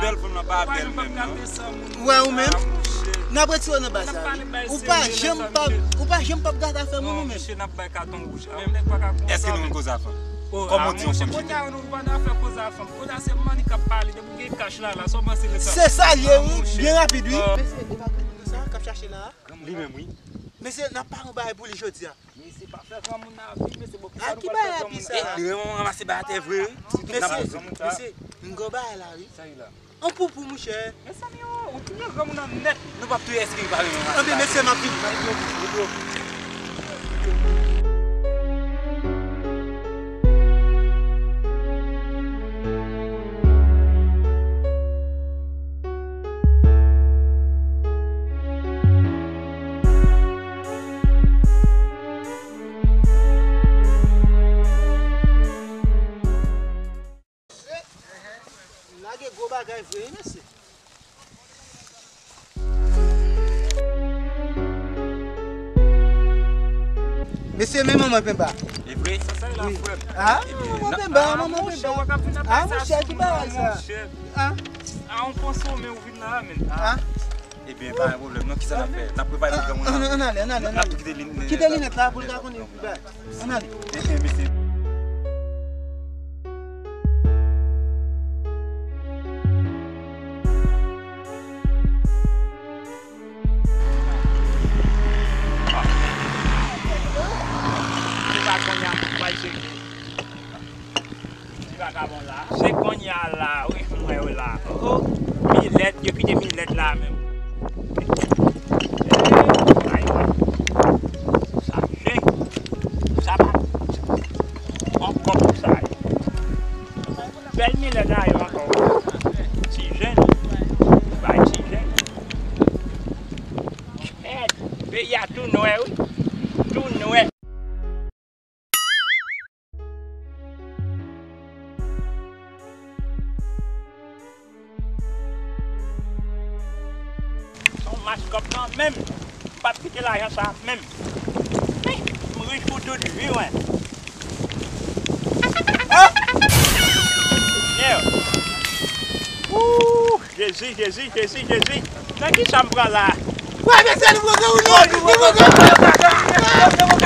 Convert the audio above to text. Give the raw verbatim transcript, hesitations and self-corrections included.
Tèlèfòn nan pa bèl menm, non. Ou wè ou menm? N ap retire w nan bagay sa, wi. Ou pa janm p ap, ou pa janm p ap gate afè moun ou menm. Mesye, n ap bay katon wouj. Èske nou konn koze a fanm? Kòman w di yon fanm je t'aime? Kounye a nou pa nan afè koze a fanm. Kounye a se manmi k ap pale. Depi w gen kach la, la, sa w panse de sa? Se sa l ye, wi. Byen rapid, wi. Mesye, e pa granmoun nan sa k ap chache la a? Li menm, wi. Mesye, n ap pare yon bagay pou li jodi a. Mesye, pa fè granmoun nan avi, mesye, bon, kisa nou pral fè granmoun nan? Li renmen ranmase bay atè vre, wi. Mesye, mesye, m gen yon bagay la, wi. Sa ye la? Yon poupou, monchè. Mezanmi, o, ou touye granmoun nan nèt. Nou p ap touye èske li pa renmen ranmase bay atè. Anben, mesye, m ap vini, m ap vini. Lage gwo bagay vre, wi, mesye. Mesye, men manman Penba. E vre? Sa, sa la, frè m. Ah, manman Penba, manman Penba. Ah, monchè, ki bagay sa? Ah. Ah, on konsome ou vin la, men. Ah. Ebyen, pa gen pwoblèm, non, kisa n ap fè? N ap prepare pou granmoun nan. Ann ale, ann ale, ann ale. N ap kite linèt la pou l ka konnen. Ann ale. Ebyen, mesye. Se pa kounye a, m pral cheke. Ti vakabon la. Se kounye a la, wi, m wè yo la. Oh, oh. Milèt, yo kite milèt la menm. Ay, ay. Sa je. Sa pa. Ankò pou sa. Bèl milèt la yo ankò. Ti jèn. Bay ti jèn. Kèt. Peyi a tou nwè, wi. Tou nwè. Se yon match k ap pran menm. M p ap kite lajan sa menm. Hi, m rich pou tout vi, mwen. Ah! Senyè! Ooh! Jezi, Jezi, Jezi, Jezi. Nan kisa m pran la? Wè, mesye, nou pran granmoun nan! Nou pran granmoun nan!